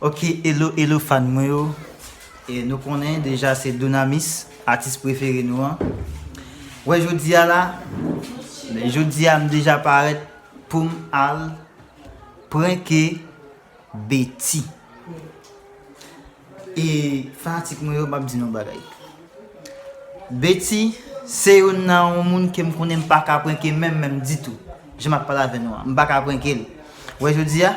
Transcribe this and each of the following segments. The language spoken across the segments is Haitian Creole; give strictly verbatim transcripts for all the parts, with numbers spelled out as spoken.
Ok, hello, hello fan mwen yo. E nou konnen deja se Dunamis, atis prefere nou an. Wè jodi a la, jodi a m deja parèt pou m al pranke Betty. E fanatik mwen yo, m ap di nou yon bagay. Betty se youn nan yon moun ke m konnen m pa ka pranke menm, menm ditou. Jan m ap pale avè nou an, m pa ka pranke l. Wè jodi a,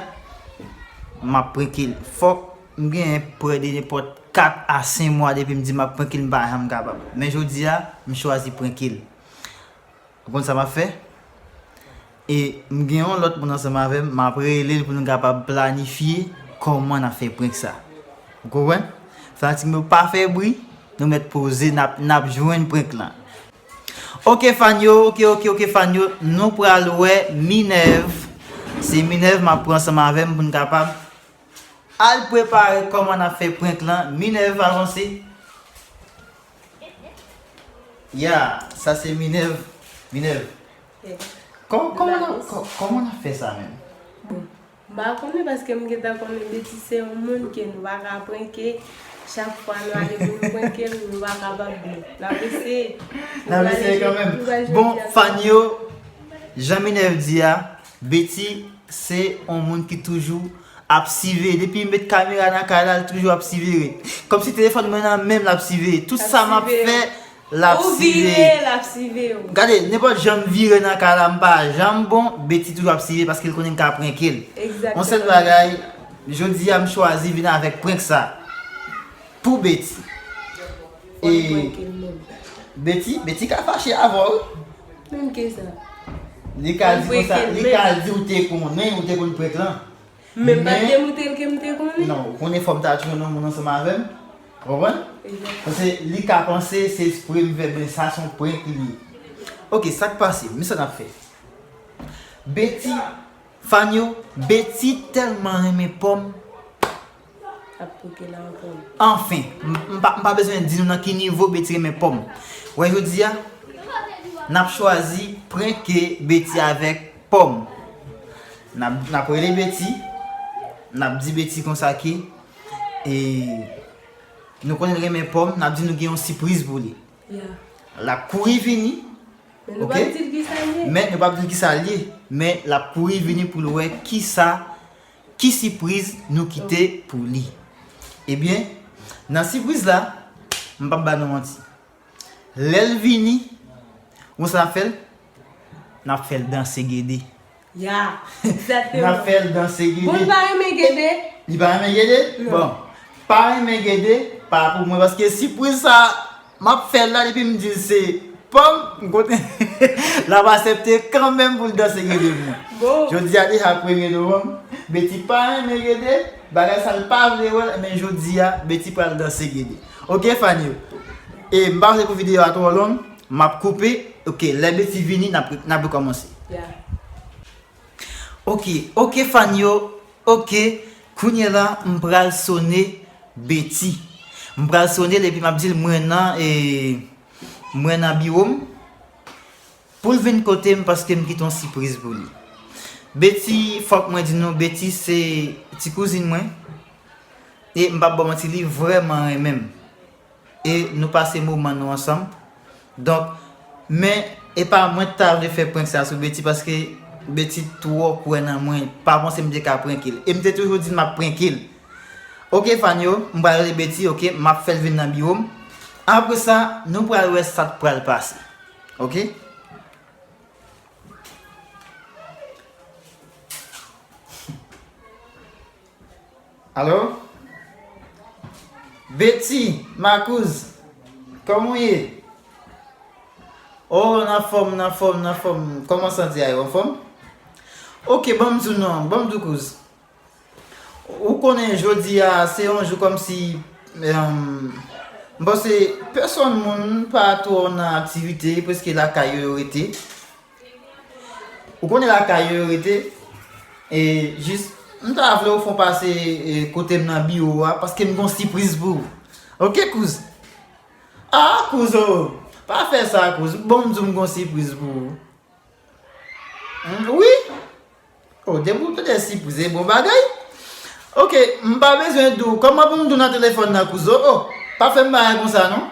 m ap pranke l. Fòk m genyen prè de nenpòt kat a senk mwa depi m di m ap pranke l, m pa janm kapab. Men jodi a, m chwazi pranke l. Ou konn sa m ap fè? E m gen yon lòt moun ansanm avè m, m ap rele l pou nou kapab planifye kòman n ap fè prank sa. Ou konprann? Fanatik mwen yo, pa fè bri, nou mèt poze, n ap, n ap jwenn prank lan. Ok fan yo, ok, ok, ok fan yo, nou pral wè Minerve. Se Minerve m ap pran ansanm avè m pou n kapab al prepare kòman n ap fè prank lan. Minerve, avanse. Ya, sa se Minerve. Minerve. Eh, kò-, kòman n ap, kò-, kòman n ap fè sa menm? Bon, m pa konnen paske m gentan konnen Betty se yon moun ke nou pa ka pranke. Chak fwa nou ale pou nou pranke l, nou pa kapab non. N ap eseye. N ap eseye kanmenm. Bon, fan yo, jan Minerve di a, Betty se yon moun ki toujou ap siveye. Depi m met kamera nan kay la, l toujou ap siveye. Kòmsi telefòn mwen nan men l, l ap siveye. Tout sa m ap fè, l ap siveye. Ou vire, l ap siveye w. Gade, nenpòt jan m vire nan kay la, m pa janm bon, Betty toujou ap siveye paske l konnen m ka pranke l. Yon sèl bagay, jodi a m chwazi vin avèk prank sa pou Betty. E Betty, Betty ka fache avè w. Menm ke sa. Li ka di konsa, li ka di ou te konnen, ou te konn prank lan. Men m pa t demontre l ke m te konnen. Non, ou konnen fò m ta jwenn yon moun ansanm avè m. Ou konprann? Egzakteman. Paske li ka panse se espre m fè, men sa se yon prank li ye. Ok, sa k pase? Men sa n ap fè. Betty, fan yo, Betty tèlman renmen pòm. Ap pranke l a yon pòm. Anfen, m, m pa, m pa bezwen di nou nan ki nivo Betty renmen pòm. Wè jodi a, n ap chwazi pranke Betty avèk pòm. N ap, n ap rele Betty, n ap di Betty konsa ke, e, nou konnen l renmen pòm, n ap di nou gen yon sipriz pou li. Ya. L ap kouri vini, men nou p ap di l kisa l ye. Men nou p ap di l kisa l ye, men l ap kouri vini pou l wè kisa, ki sipriz nou kite pou li. Ebyen, nan sipriz la, m p ap ba nou manti. Lè l vini, ou sa n ap fè l? N ap fè l danse gede. Ya, egzakteman. N ap fè l danse gede. Bon, li pa renmen gede. Li pa renmen gede? Non. Bon, pa renmen gede, pa pou mwen, paske sipriz sa, m ap fè l la, depi m di l se pòm, m konn l ap aksepte kanmenm pou l danse gede pou mwen. Bon. Jodi a deja premye novanm, Betty pa renmen gede, bagay sa l pa vle wè l, men jodi a, Betty pral danse gede. Ok, fan yo. E m pa vle pou videyo a twò long, m ap koupe. Ok, lè Betty vini, n ap, n ap rekòmanse. Ya. Ok, ok, fan yo, ok. Kounye la, m pral sone Betty. M pral sone l epi m ap di l mwen nan, e, mwen nan biwo m. Pou l vin kote m paske m kite yon sipriz pou li. Betty, fòk mwen di nou, Betty se ti kouzin mwen. E m p ap ba w manti, li vrèman renmen m. E nou pase moman nou ansanm. Donk, men, e pa mwen ki ta vle fè prank sa sou Betty, paske Betty twò kwè nan mwen, pa panse m te ka pranke l. E m te toujou di m ap pranke l. Ok, fan yo, m pral rele Betty, ok, m ap fè l vin nan biwo m. Apre sa, nou pral wè sa k pral pase. Ok? Alo? Betty, ma kouz, kòman w ye? Oh, nan fòm, nan fòm, nan fòm. Kòman santi a ye, w anfòm? Ok, ban m di w non, ban m di w kouz. Ou konnen jodi a, se yon jou kòmsi, em, m panse pèsonn moun pa twò nan aktivite, prèske lakay yo, yo rete. Ou konnen lakay yo, yo rete. E jis, m ta vle w fè w pase, e, kote m nan biwo a, paske m gon sipriz pou ou. Ok, kouz? Ah, kouz, oh, pa fè sa, kouz. Bon, m di w m gon sipriz pou ou. Hmm, wi. Oh, depi w tande sipriz, se bon bagay. Ok, m pa bezwen di w. Kòman pou m di w nan telefòn nan, kouz? O, o, pa fè m bagay konsa, non.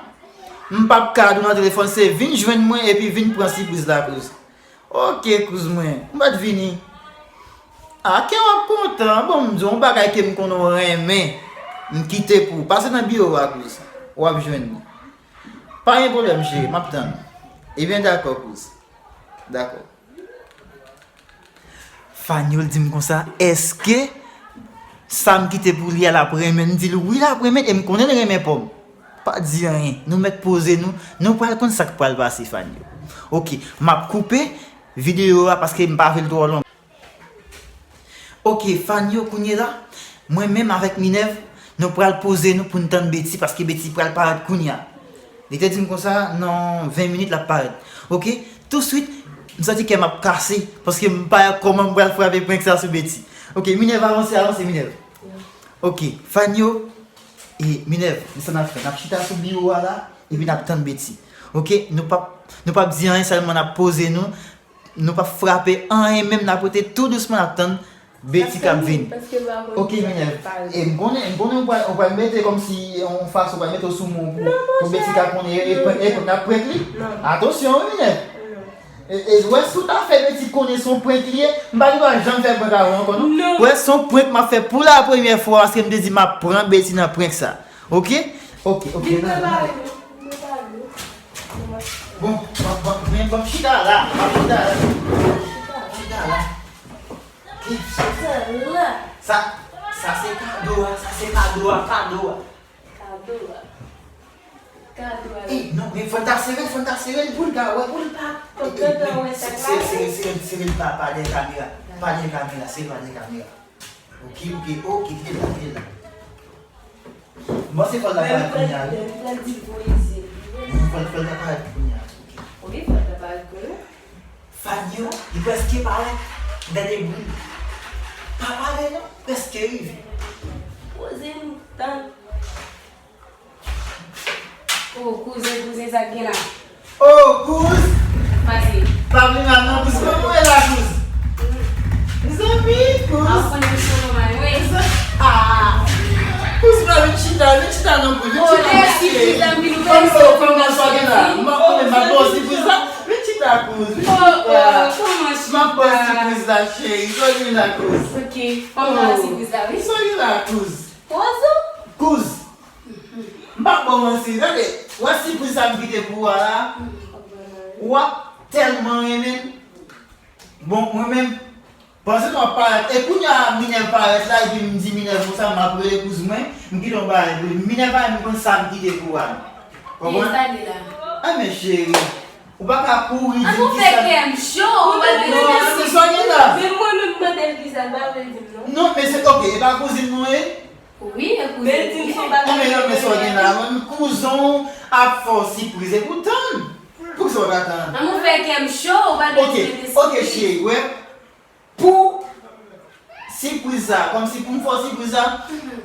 M p ap ka di w nan telefòn, se vin jwenn mwen epi vin pran sipriz la, kouz. Ok, kouz mwen, m pa t vini. A, kè w ap kontan, bon, m di w yon bagay ke m konnen w renmen. M kite pou w. Pase nan biwo a, kouz. W ap jwenn li. Pa gen pwoblèm, cheri, m ap tann ou. Ebyen, dakò, kouz. Dakò. Fanyo di m konsa, èske sa m kite pou li a l ap renmen? M di l wi, l ap renmen, e m konnen l renmen pòm. Pa di anyen, nou mèt poze nou, nou pral konn sa k pral pase, Fanyo. Ok, m ap koupe videyo a paske m pa vle l twò long. Ok, Fanyo, kounye la, mwen menm avèk Minèv, nou pral poze nou pou n tann Betty, paske Betty pral parèt kounye a. Li te di m konsa, nan ven minit, l ap parèt. Ok, touswit, m santi kè m ap kase, paske m pa wè kòman m pral frape prank sa sou Betty. Ok, Minèv, avanse, avanse, Minèv. Ok, Fanyo, e Minèv, men sa n ap fè, n ap chita sou biwo a la, epi n ap tann Betty. Ok, nou p ap, nou p ap di anyen, sèlman n ap poze nou, nou p ap frape anyen menm, n ap rete tou dousman, n ap tann Betty k ap vin. Ok, Minèv. E m konnen, m konnen ou pral, ou pral mete kòmsi yon fason, ou pral mete w sou men w pou, pou Betty ka konnen e, e, e, n ap prank li. Atansyon, wi, Minèv. E, e, wè, si w ta fè Betty konnen se yon prank li ye, m pa gen dwa janm fè prank avè w ankò, non. Wè, se yon prank m ap fè pou la premyè fwa, paske m te di m ap pran Betty nan prank sa. Ok? Ok, ok, nan, nan. Bon, bon, bon, men bon, chita la, bon, chita la. Chita la. Sa, sa se kado a, sa se kado a, kado a. Kado a. Kado a. Ey, non, men fò n ta sere l, fò n ta sere l pou l ka wè, pou l pa. Fò n ta wè sa k pase. Sere l, sere l, sere l pa, pa dèyè kamera. Pa dèyè kamera, sere l pa dèyè kamera. Ok, ok, ok, kite l la, kite l la. M panse fò l ta parèt kounye a, wi. Fò l, fò l ta parèt kounye a. Ok. Wi, fò l ta parèt kounye a. Fanyo, li prèske parèt. Gade bri. Pa pale non, prèske rive. Poze nou, tann. O, kouzen, kouzen, sa k gen la? O, kouz! Pase. Pa vin mal non, kouz. Kòman w ye la, kouz? Mezanmi, kouz. A, w konnen m sou nòmal, wi. Ah! Kouz, pa vin chita, vin chita non, kouz. Vin chita, kouz. Kòman w ye, sa w gen la? M ap konnen m ap ba w sipriz la. Vin chita, kouz. Vin chita. M ap ba w sipriz la, cheri. Sa w gen la, kouz? Ok. Ban m ba w sipriz la, wi. Sa w gen la, kouz? Kouz. M pa ba w manti, gade, wè sipriz sa m kite pou ou a la, w ap tèlman renmen l. Bon, mwen menm, pandan w ap parèt, e kounye a Minèv parèt la, epi m di Minèv konsa, m ap rele kouz mwen, m kite yon bagay pou li. Minèv pa menm konn sa m kite pou ou a. Konprann? Enstale la. A, men cheri, ou pa ka kouri di m kisa. An nou fè kè m cho, ou pa bezwen. Non, men sa w gen la. Men mwen menm mande l kisa, l pa vle di m non. Non, men se, ok, e pa kouzin nou ye? Wi, e kouzin li ye. Anben, anben, sa w gen la, menm kouzen w ap fè w sipriz, epi w tann. Poukisa w pa tann? An nou fè kè m cho, ou pa bezwen mete sipriz. Ok, ok, cheri, wè. Pou sipriz sa, kòmsi pou m fè w sipriz sa,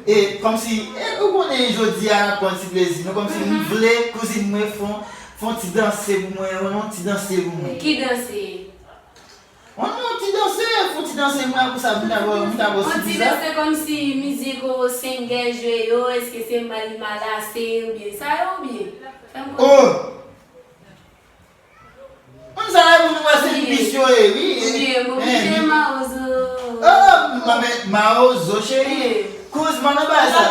e kòmsi, e ou konnen jodi a n ap pran ti plezi nou, kòmsi m vle kouzin mwen fè w, fè w ti danse pou mwen, yon ti danse pou mwen. Ki danse? Yon, yon ti danse, fè w ti danse mwen pou sa, pou ta ba w, pou ta ba w sipriz la. Yon ti danse kòmsi mizik o sengè jwe yo, èske se mal malase oubyen sa yo oubyen? Fè m konnen. Oh! Moun sa yo, moun wè se pis yo ye, wi. Oubyen, bon, oubyen mawozo. Oh, oh, mawozo, cheri. Kouz, m nan bagay sa.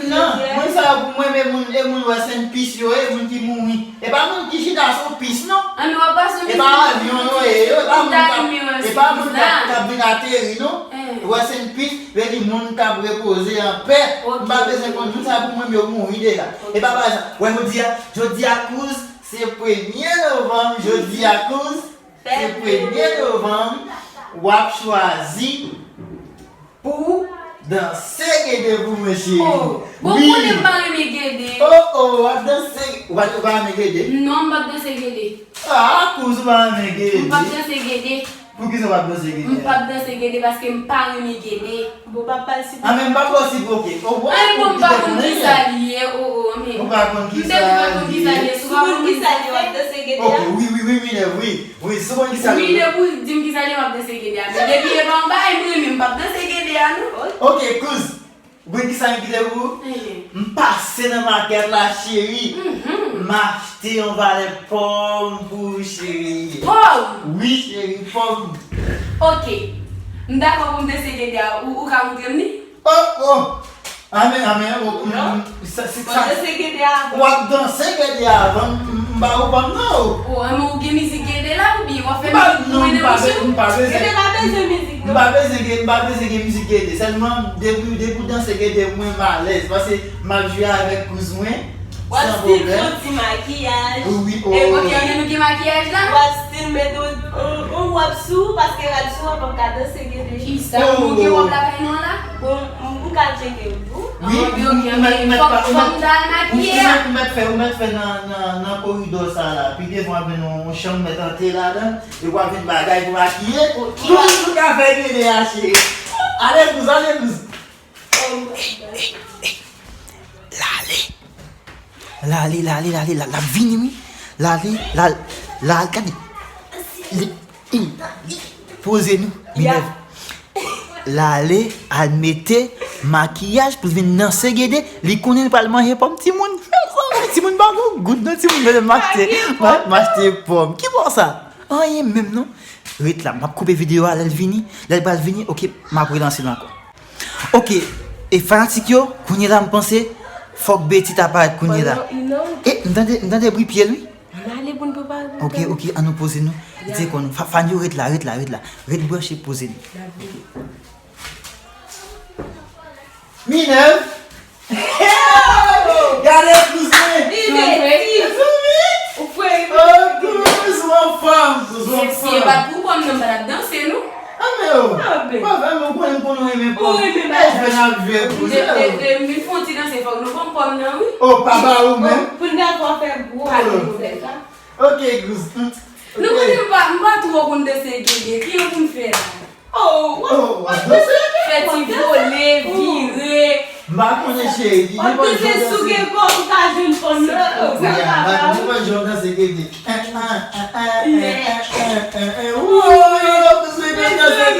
Non, moun sa yo pou mwen, men moun, e moun wè se pis yo ye, moun ki mouri. E pa moun ki chita sou pis, non. E pa avyon yo ye, yo, e pa moun k ap, e pa moun k ap, k ap vin ateri, non. Wè se pis, vle di moun k ap repoze anpè. M pa bezwen konn moun sa yo pou mwen, yo mouri deja. E pa bagay sa. Wè, jodi a, jodi a, kouz, se premye novanm, jodi a, kouz, se premye novanm, w ap chwazi pou w danse gede pou mwen, cheri. Oh, bon, wi. Konnen m pa renmen gede. Oh, oh, w ap danse, w pa, w pa renmen gede? Non, m p ap danse gede. Ah, kouz, ou pa renmen gede? M p ap danse gede. Poukisa w p ap danse gede a? M p ap danse gede paske m pa renmen gede. Bon, papa l sipriz. Ah, men m pa ba w sipriz, ok. Anben, bon, m pa konn kisa li ye, oh, oh, anben. Ou pa konn kisa li ye. M te di m pa konn kisa li ye, si w pa konn kisa li ye, w ap danse gede a? Ok, wi, wi, wi, Minèv, wi. Wi, si w konn kisa li ye. Wi, depi w di m kisa li ye, m ap danse gede a. Men depi e pa yon bagay m renmen, m p ap danse gede a, non. Ok, kouz. Ou konn kisa m kite pou ou? M pase nan makèt la, cheri. M achte yon valè pòm pou ou, cheri. Pòm? Wi, cheri, pòm. Ok. M dakò pou m danse gede a. Ou, ou ka montre m li? Oh, oh. Amen, amen. Oh, mm, sa, se sa. W ap danse gede avan m, m ba ou pòm nan, oh. Oh, amen, ou gen mizik gede la oubyen w ap fè mizik pou mwen nan bouch ou? Gede pa bezwen mizik, non. M pa bezwen gen, m pa bezwen gen mizik gede. Sèlman, depi, depi w danse gede, mwen m alèz. Paske m ap jwe avèk kouz mwen, san pwoblèm. W ap still fè yon ti makiyaj. Wi, wi, oh. E, ok, ann nou gen makiyaj la? W ap still mete yon, yon, yon wòb sou ou, paske rad sou an p ap ka danse gede. Kisa? Nou gen wòb lakay nou an la? Bon, m, m ka tcheke pou ou. Wi, ok, ok, men fòk, fòk m ta al makiye a. Ou mèt fè, ou mèt fè nan, nan, nan koridò sa la. Pi devan, w ap jwenn yon, yon chanm mèt antre ladan. Yo pral vin bagay pou makiye. Tout moun ka fè gede a, cheri. Ale, kouz, ale, kouz. Ey, ey, ey. Lale. Lale, lale, lale, la, l ap vini, wi. Lale, lale, lale, gade. Li, li, poze nou, Minerve. Lale al mete makiyaj pou l vin danse gede. Li konnen l pral manje pòm timoun. Timoun pa gon goud non, timoun, men m achte, m achte pòm. Ki bò sa? Anyen menm non. Ret la, m ap koupe videyo a, lè l vini, lè l pral vini, ok, m ap relanse l ankò. Ok, e fanatik yo, kounye la m panse fòk Betty ta parèt kounye la. E, m tande, m tande bri pye l wi. Ann ale pou n prepare pou n. Ok, ok, ann nou poze nou. Di kon nou. Fa-, fan yo ret la, ret la, ret la. Ret branche poze nou. Minerve! Gade kouz mwen! Li meti! Ou kwè li meti? Oh, kouz, ou anfòm, kouz, ou anfòm. Si e pa t pou pòm nan, m pa t ap danse, non. Anben, oh. Anben. Pa vre, men ou konnen m konnen w renmen pòm. Ou renmen bagay. Jwe n ap jwe, kouz. M vin fè yon ti danse, fòk nou ban m pòm nan, wi. Oh, pa ba ou menm. Pou n dakò fè gwo akouflèt la. Ok, kouz. Nou konnen m pa, m pa twò konn danse gede. Kijan pou m fè la? Oh, w ap danse? Fè ti vole, vire. M pa konnen, cheri. W ap danse sou gen kò, ou ka jwenn fanm nan. Wi, m pa konnen, m pa jwenn danse gede. Woy, w ap danse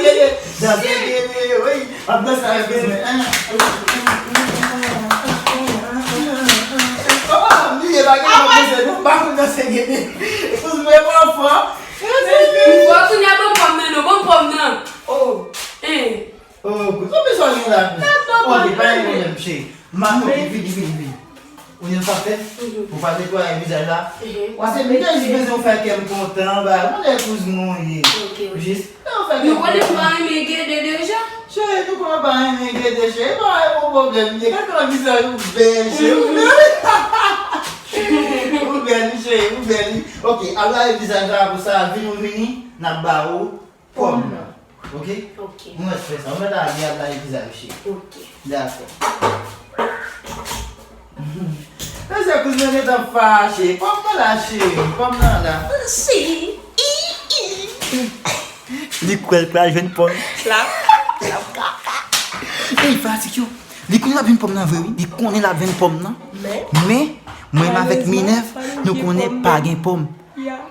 gede, danse gede, wi. W ap danse avèk mwen. Oh, m bliye bagay, m ap danse, non, m pa konn danse gede. Kouz mwen pa fò. Mwen kounye a ban m pòm nan, non, ban m pòm nan. Oh, hein. Oh, kouz, ou bezwen gen la, kouz. Ok, pa gen pwoblèm, cheri. Ma, ok, vini, vini, vini. Ou gen sa fè? Ou pa netwaye vizaj la? Paske m te jis bezwen fè kè m kontan, ba, mande kouz mwen ye. Jis, lè ou fè kè m kontan. Nou konnen m pa renmen gede deja. Cheri, nou konnen w pa renmen gede, cheri. Pa gen pwoblèm, ye. Gade kòman vizaj ou bèl, cheri. Ou bèl. Ou bèl, wi, cheri, ou bèl, wi. Ok, al lave vizaj la, apre sa, vin ou vini, n ap ba ou pòm nan. Ok? Ok. Ou mèt fè sa. Ou mèt ale al lave vizaj ou, cheri. Ok. Dakò. Mesye, kouz mwen gentan fache. Pòm nan la, cheri. Pòm nan la. Cheri. Li kwè l pral jwenn pòm. La. Ey, fanatik yo. Li konnen l ap jwenn pòm nan vre, wi. Li konnen l ap jwenn pòm nan. Men, mwen menm avèk Minerve, nou konnen pa gen pòm.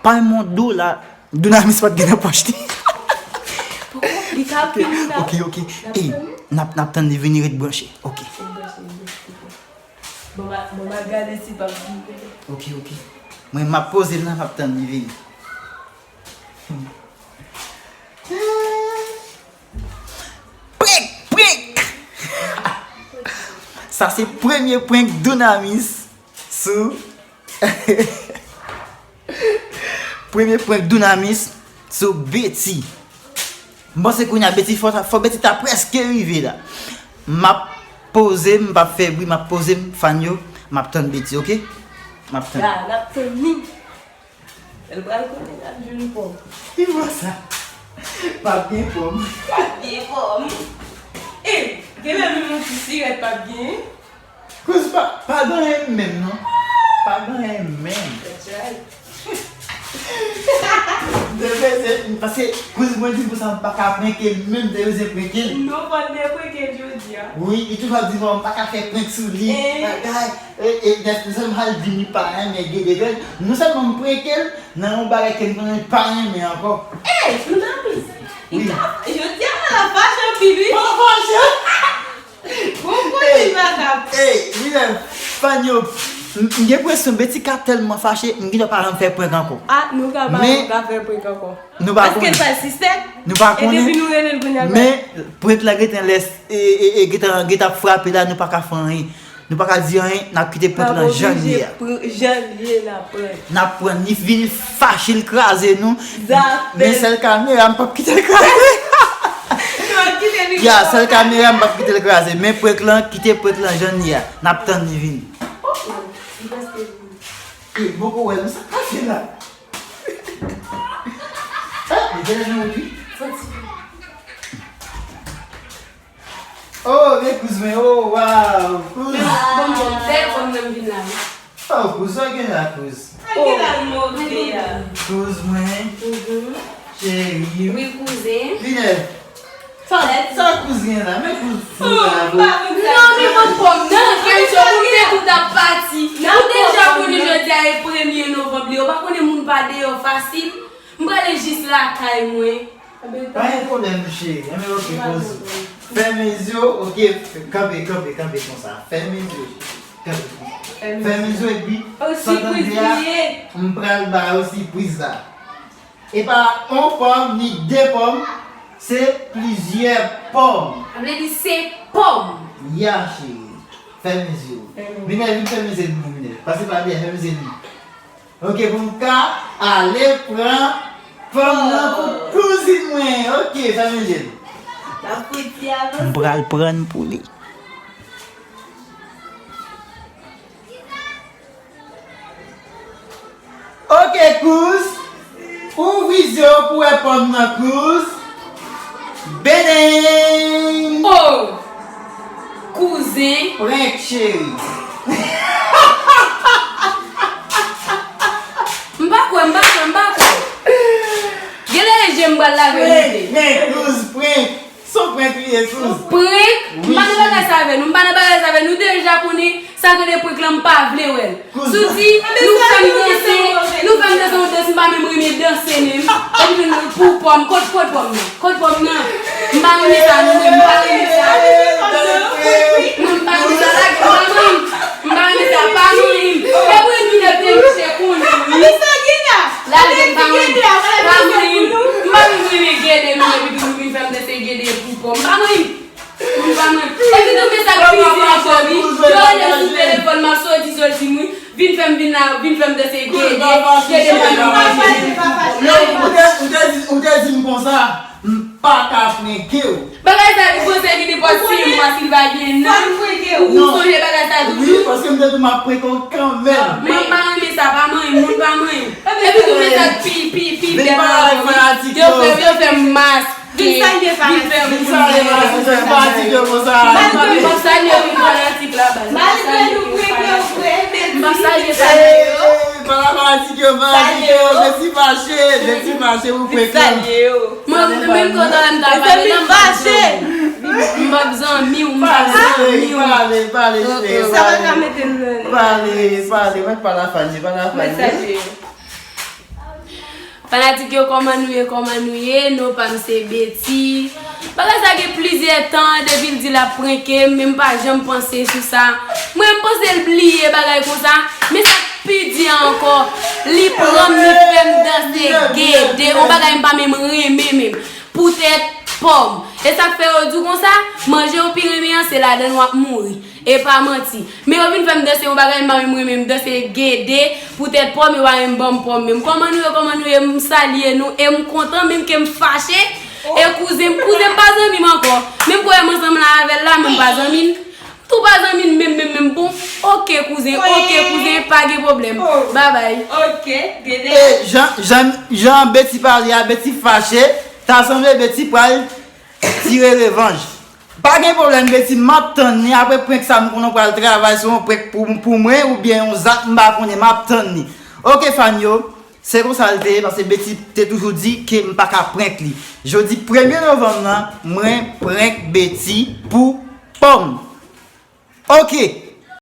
Pa menm yon dola Dunamis pa t gen nan pòch li. Poko, li ka ap vini la. Ok, ok. Ey, n ap, n ap tann li vini, ret branche. Ok. Ret branche, ret branche. Bon, m a, bon, m a gade si l p ap vini. Ok, ok. Mwen, m ap poze m nan, m ap tann li vini. Prank, prank! Sa se premye prank Dunamis sou Premye prank Dunamis sou Betty. M panse kounye a Betty fò, fò Betty ta prèske rive la. M ap poze m, m p ap fè bri, m ap poze m, fan yo, m ap tann Betty, ok? M ap tann. La, n ap tann li. L pral konnen n ap jwenn pòm. Ki bò sa? P ap gen pòm. P ap gen pòm. E, genlè menm yon ti sirèt p ap genyen. Kouz pa, pa gen anyen menm non. Pa gen anyen menm. That's right. Paske kouz mwen di pou sa m pa ka pranke l menm, te bezwen pranke l. Non, fò n te pranke l jodi a. Wi, li toujou ap di mwen m pa ka fè prank sou li. Bagay. E, e, lè sèlman l di li pa renmen gede grenn, non sèlman m pranke l, nan yon bagay ke m konnen l pa renmen ankò. Ey, Dunamis. Wi. Jodi a, mwen la fache anpil, wi. Pa fache. Bon, bon, Ey, li menm, fan yo, m m gen enpresyon Betty ka tèlman fache, m gentan pa janm fè prank ankò. Ah, nou ka pa, men nou ka fè prank ankò. Nou pa konnen. Paske l pa sistèm. Nou pa konnen. E depi nou rele l kounye a. Men prank lan gentan lès, e, e, e gentan, gentan ap frape la, nou pa ka fè anyen. Nou pa ka di anyen, n ap kite prank lan jan l ye a. Jan l ye, n ap prank. N ap prank, li vin fache, l kraze nou. Men sèl kamera, m p ap kite l kraze. Ya, sèl kamera, m p ap kite l kraze. Men prank lan, kite prank lan jan l ye a. N ap tann li vini. E, poko wè nou sa k pase la. Ah, li genlè nan wout, wi. Oh, men kouz mwen, oh, wow, kouz. Bon, bon, bèl fanm nan vin la, wi. Oh, kouz, sa gen la, kouz? Sa gen la, move a? Kouz mwen. Cheri. Wi, kouzen. Vin. Sa, sa kouz gen la? Men kouz fou la, bro. Non, men bon, pòm nan, kèm se moun te kout ap pati. Ou deja konnen jodi a e premye novanm li. Ou pa konnen moun pa deyò fasil. M prale jis lakay mwen. Pa gen pwoblèm, cheri. Enben, oke, poze. Fèmen zye w, oke, kanpe, kanpe, kanpe konsa. Fèmen zye w, cheri. Kanpe konsa. Fèmen zye w, epi, sa tande a, m pral ba yo sipriz la. E pa yon pòm, ni de pòm, se plizyè pòm. Sa vle di se pòm. Ya, cheri. Fèmen zye w. Fèmen. Minerve, vin fèmen zye nou, Minerve. Pase pa dèyè, fèmen zye nou. Oke, pou m ka ale pran pòm nan pou kouzin mwen. Oke, fèmen zye nou. M pral pran pou li. Oke, kouz. Ouvri zye w pou wè pòm nan, kouz. Bedeng! Oh! Kouzen. Prank, cheri. M pa kwè, m pa kwè, m pa kwè. Genlè e je m pral lave mete. Men, men, kouz, prank. Se yon prank li ye, kouz. Prank? Wi, cheri. M pa nan bagay sa avè nou, m pa nan bagay sa avè nou, nou deja konnen sa k rele prank lan, m pa vle wè l. Kouz. Souti, nou fè m danse, nou fè m danse yon dans, m pa menm renmen danse menm. Epi nou pou pòm, kot, kot pòm nan? Kot pòm nan? M pa renmen sa non, men m pa renmen sa. Non, m pa renmen sa, lage m, pa renmen. M pa renmen sa, pa renmen. E pou yon minit de mouche konnen wi. Lage m, pa renmen. Pa renmen. M pa renmen gede moun epi tou nou vin fè m danse gede pou pòm. M pa renmen. Moun pa mwen. Epi tou men sa k pi di ankò wi. Yo rele m sou telefòn, m ap soti soti m wi. Vin fè m vin la, vin fè m danse gede. Gede mwen nan manje. Ou te, ou te di, ou te di m konsa, m pa ka pranke w. Bagay sa li panse li nenpòt si m fasil pa gen nan. Ou sonje bagay sa toujou. Wi, paske m te di w m ap pranke w kanmenm. Mwen pa renmen sa, pa mwen, moun pa mwen. Epi tou men sa k pi, pi, pi bèl ankò wi. Yo fè, yo fè m mas. Vin salye fanatik. Vin salye fanatik yo konsa. Malgre nou pranke w vre, Betty. M ap salye fanatik yo. M ap salye fanatik yo. Ey, pale fanatik yo, fanatik yo. Betty fache, Betty fache pou prank lan. Vin salye yo. Mwen menm kontan lè m ta pale nan m p ap zanmi w. M p ap zanmi w, m p ap zanmi w. Pale, pale, pale, cheri, pale. Sa pa ka mete m nan. Pale, pale, mwen pale a Fanny, pale a Fanny. Mwen salye yo. Fanatik yo, kòman nou ye, kòman nou ye? Non pa m se Betty. Bagay sa gen plizyè tan depi l di l ap pranke m, men m pa janm panse sou sa. Mwen, m panse l bliye bagay konsa. Men sa k pi di a ankò, li pran m, li fè m danse gede, yon bagay m pa menm renmen menm. Poutèt pòm. E sa k fè yo di w konsa, manje w pi renmen an, se ladan l w ap mouri. E pa manti. Men yo vin fè m danse yon bagay m pa menm renmen. M danse gede, poutèt pòm, yo pa menm ban m pòm menm. Kòman nou ye, kòman nou ye? M salye nou e m kontan, menm ke m fache. E kouzen m, kouzen m pa zanmi m ankò. Menm kote m ansanm la avè l la, men m pa zanmi l. Tou pa zanmi l menm, menm, menm. Bon, oke kouzen, oke kouzen, pa gen pwoblèm. Babay. Oke, gede. E jan, jan, jan Betty pale a, Betty fache, ta sanble Betty pral tire revanj. Pa gen pwoblèm, Betty, m ap tann li. Apre prank sa, m konnen w pral travay sou yon prank pou, pou mwen, oubyen yon zak, m pa konnen, m ap tann li. Oke, fan yo, se konsa l te ye, paske Betty te toujou di ke m pa ka prank li. Jodi premye novanm nan, mwen prank Betty pou pòm. Oke,